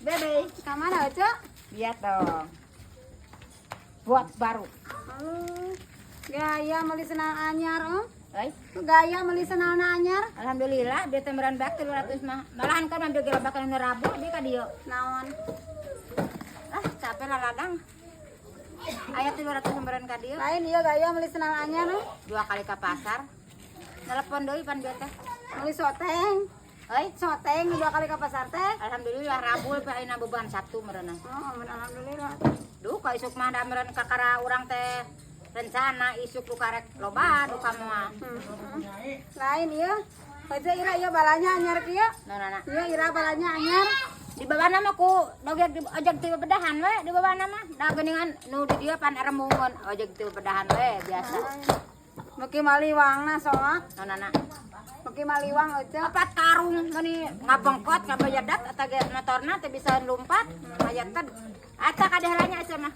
Bebe. Ka mana, Ece? Lihat dong. Buat baru. Oh, gaya meuli sendal anyar, oh. Oi, Gaya meuli sendal anyar. Alhamdulillah dia temeran bak 300 mah. Malahan kan ambil gerobak anu Rabu dia ka dieu. Naon? Ah, capek lah ladang. Aya 300 lembaran ka dieu. Lain ieu gaya meuli sendal anyar, oh. Dua kali ke pasar. Telepon deui pan dia teh. Meuli soteng. Oi, Soteng dua kali ke pasar teh. Alhamdulillah Rabu pe ayeuna beban Sabtu meureunan. Oh, alhamdulillah. Duh, ka isuk mah da meureun kakara urang teh rencana isuk lu karek loba duka moal. Lain ieu. Ece, ira ieu balanya anyar kieu? Nonana. Ieu ira balanya anyar? Di bawah mah ku dogek di ojek ti bedahan we di bawah mah. Da geuningan nu di dieu pan eremungeun ojek ti bedahan we biasa. Beuki maliwangna soak. Nonana. Beuki maliwang, Ece. Opat karung gini ngabengkot ngabayadat atau ge motorna teh bisa lompat aya teh. Eta kadehalanya asa mah.